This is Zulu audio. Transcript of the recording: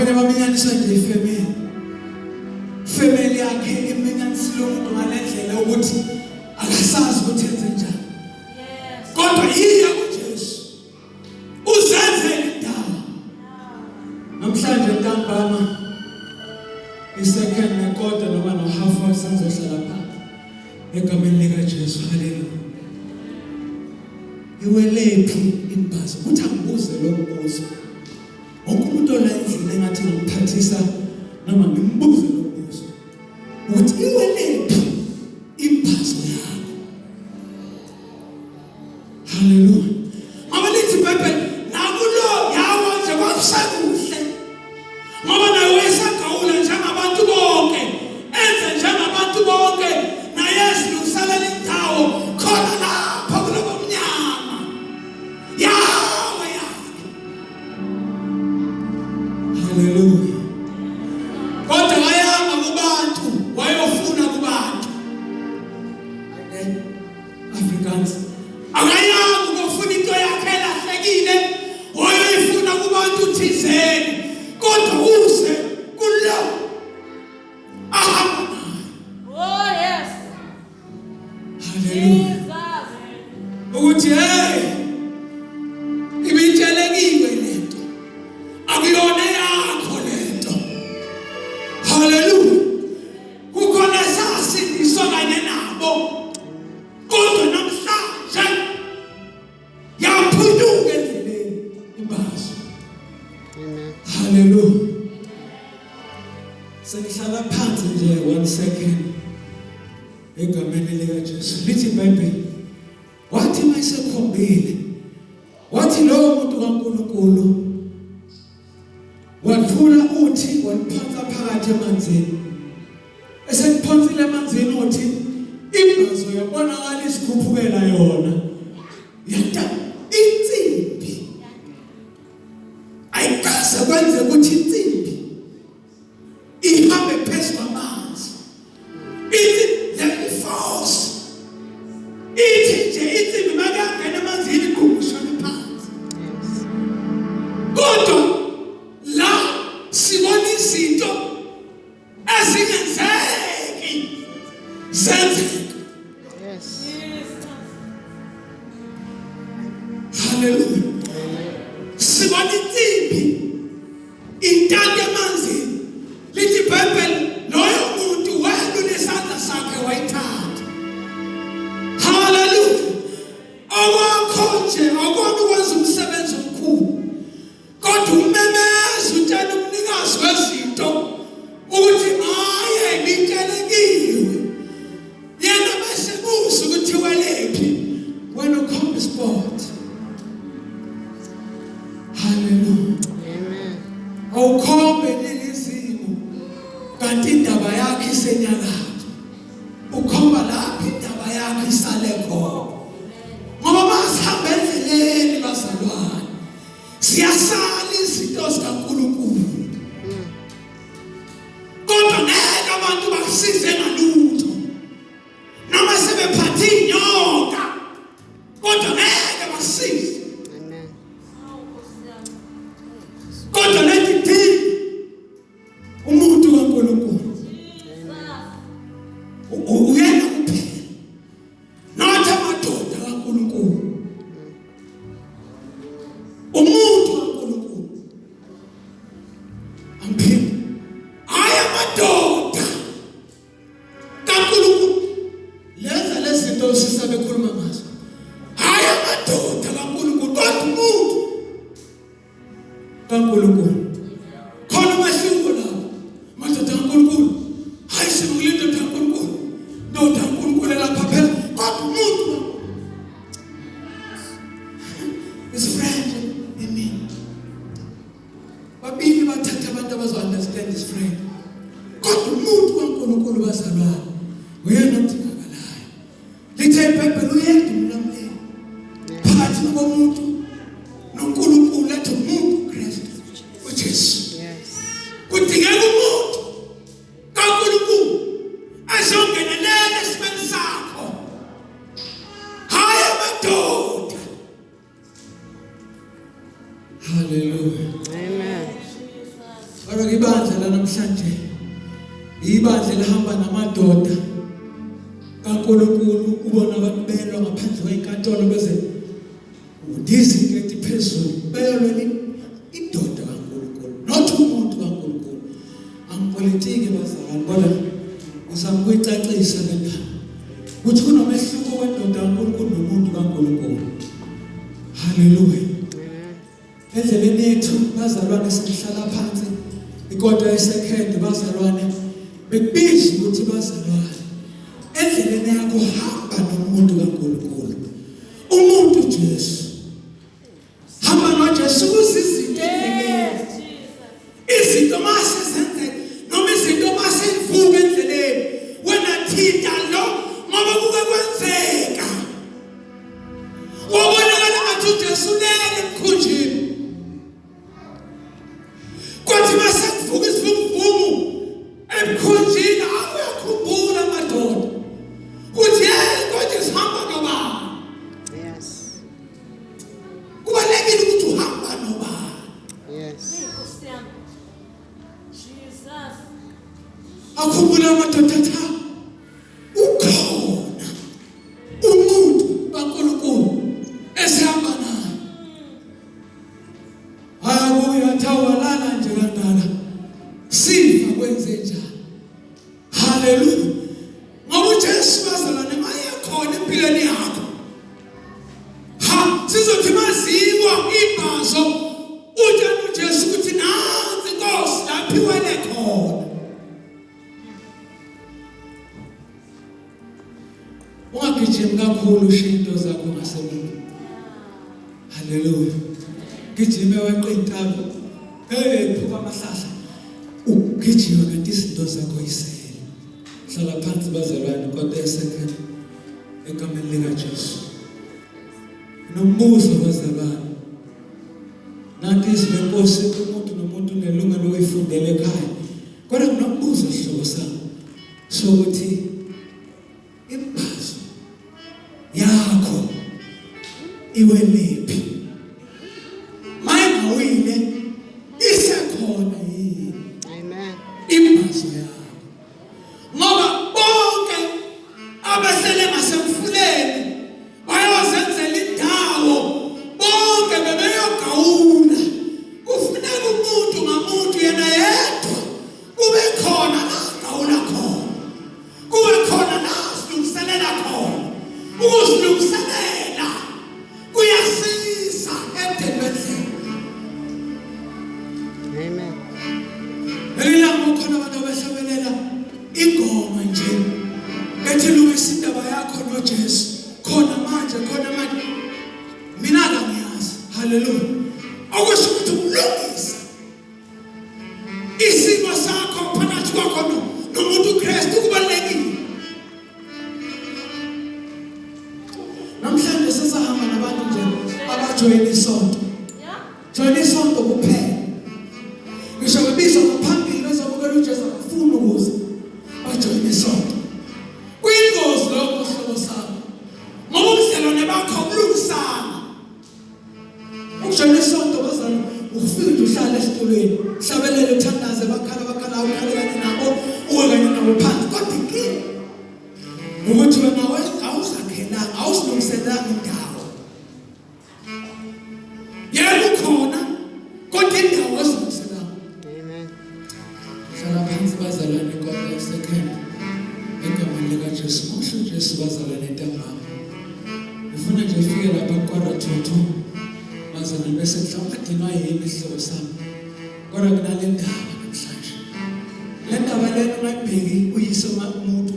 Abanye baminyaniswa nje ifamily. Family yakhe iminyanisile umuntu ngalendlela ukuthi akasazi ukuthi enze njani. Kodwa yiya kuJesu. Uzenzele indawo. Namhlanje ntambama isecond nekota noma no half past senzohlala phansi egameni likaJesu. Haleluya. Iwelephi imbazo? Kuthi angibuze lo mbuzo. Wonke umuntu ola endlini engathi ngiphathisa noma ngimbuze lo mbuzo ukuthi iwelephi imbazo yakho. Haleluya. Ngoba lithi iBhayibheli nakulo yawa nje kwakusekuhle. Ngoba naye wayesagawula njengabantu bonke, enze njengabantu bonke, naye ezilungiselela indawo khona lapho kulobo mnyama. Yawa yakhe. Haleluya. Kodwa wayanga kubantu, wayofuna kubantu. Amen. Afrikaans. Akayanga ukufuna into yakhe elahlekile, wayeyifuna kubantu thizeni, kodwa uze kulo ahamba naye. Oh yes. Hallelujah. Jesus. Ukuthi hey ibitshelekiwe lento. Akuyona yakho lento. Hallelujah. Kukhona esasindiswa kanye nabo. Kodwa namhlanje yaphunyuka endleleni imbazo. Amen. Hallelujah. Sengihlala phansi nje one second. Egameni lika Jesu. Lithi iBhayibheli wathi mayisekhombile wathi lowo muntu kaNkuluNkulu Wathula uthi waliphonsa phakathi emanzini. Eseliphonsile emanzini uthi imbazo yabonakala isikhuphukela yona. Yanta insimbi. Ayikaze kwenze ukuthi insimbi ihambe phezu kwamanzi. Ithi le force ithi nje insimbi makangena emanzini igqugqushane phansi. Kodwa la sibona izinto ezingenzeki zenzeka. Yes. Hallelujah. Sibona insimbi intanta emanzini lithi iBhayibheli loyo muntu welula isandla sakhe wayithatha. Hallelujah. Awakho nje awukona ukwenza umsebenzi omkhulu kodwa umemeza utshela umnikazi wezinto ukuthi maye ngitshelekiwe yena bese buza ukuthi welephi wena ukhomba isport. Haleluya. Amen. Awukhombe ningizimu kanti indaba yakhe isenyakatho. Ukhomba lapho indaba yakhe isale khona. Ngoba masihamba endleleni bazalwane. Siyasala izinto zikaNkulunkulu. Kodwa ngeke abantu bakusize ngalutho. Noma sebephathe inyoka kodwa ngeke basize. Amen. Kodwa lethi thini umuntu kaNkulunkulu. Uyena kuphela. Not amadoda kaNkulunkulu. Umuntu kaNkulunkulu. Angiphinde. Hayi amadoda. kaNkulunkulu lenza lezinto osisa bekhuluma ngazo hayi amadoda kaNkulunkulu kodwa umuntu kaNkulunkulu khona umahluko lapho madoda kaNkulunkulu hayi sibukile indoda kaNkulunkulu ndoda kaNkulunkulu elapha phela kodwa umuntu is friend in me. Babili bathatha abantu abazo understand his friend. Kodwa umuntu kaNkulunkulu bazalwane uyena odingakalayo. Lithe iBhayibheli uyedwa umlamuleli. Phakathi komuntu noNkulunkulu athi umuntu Kristu uJesu. Yes. Kudingeka umuntu kaNkulunkulu azongenelela esimeni sakho. Hayi amadoda. Hallelujah. Amen. Kodwa ibandla lanamhlanje ibandla elihamba namadoda kaNkulunkulu ubona abantu belwa ngaphandle kwenkantolo beze ndizinketi phezulu beyolwela indoda kaNkulunkulu not umuntu kaNkulunkulu. Angipolitiki bazalwane kodwa ngizama ukuyicacisa le ndaba ukuthi kunomehluko wendoda kaNkulunkulu nomuntu kaNkulunkulu. Haleluya. Endleleni yethu bazalwane sihlala phansi ikota yesekhende bazalwane bekubiza ukuthi bazalwane endleleni yakho hamba nomuntu kaNkulunkulu umuntu Jesu hamba noJesu ukuze izinto endleleni izinto mase zenzeka noma izinto mase zivuka endleleni wena thinta lo ngoba kuke kwenzeka Wabonakala ngathi uJesu ulele emkhunjini. Kwathi mase kuvuka isivunguvungu emkhunjini awuyakhumbula madoda. Uthi hey konje sihamba nobani? Yes. Kubalekile ukuthi uhamba nobani. Yes. Nkosi yami. Jesus. Akhumbula amadoda athi ukhona umuntu kaNkulunkulu esihamba naye hayi athawalala nje kangaka sifa kwenze njani haleluya ngoba uJesu bazalwane mayekhona empilweni yakho ha sizothi maziwa ibhazo utshela uJesu ukuthi nansi inkosi lapho iwele khona Ungagijimi kakhulu ushiye into zakho ngasemuva. Haleluya. Gijime weqe intaba. Hey, phuka amahlahla. Ugijima kanti izinto zakho isele. Hlala phansi bazalwane kodwa esekhaya egameni likaJesu. Nombuzo bazalwane. Nanti izwi lenkosi umuntu nomuntu unelungelo lokuyifundela ekhaya. Kodwa nginombuzo sihlobo sami sokuthi imbazo yakho iwelephi? Mayingawile isekhona yini? Amen. Imbazo yakho. Ngoba bonke abahlele ngasemfuleni bayozenzela indawo bonke bebeyogawula kufuneka umuntu ngamuntu yena yedwa kube khona la gawula khona kube khona la silungiselela khona ukusilungiselela kuyasiza emdeni wendlela Amen. Ngelilanga kukhona abantu abahlabelela ingoma nje ethi lungisa indaba yakho noJesu khona manje khona manje mina kangiyazi haleluya okusho ukuthi ukulungisa isimo sakho phakathi kwakho nomuntu uKristu kubalulekile namhlanje sesahamba nabantu nje abajoyina isonto joyina isonto kuphela ngisho bebizwa ngaphambili bezobukela uJesu abafuni ukuza bajoyina isonto kuyingozi lokho hlobo sami ngoba ubudlelwane bakho bulungisana Ukujoyina isonto bazalwane ukufika nje uhlale esitulweni uhlabelele uthandaze bakhala bakhala ukhale kanye nabo uwe kanye nabo phansi kodwa inkinga ukuthi wena awuzakhelanga awuzilungiselanga indawo yebo ukhona kodwa indawo awuzilungiselanga Amen. Hlala phansi bazalwane kodwa esekhaya egameni likaJesu muhle uJesu bazalwane ntambama Ngifuna nje ufike lapha kwa-Rathotho bazalwane bese mhlawumbe adinwa yimi isihlobo sami kodwa kunale ndaba namhlanje le ndaba lena ungayibheki uyise umuntu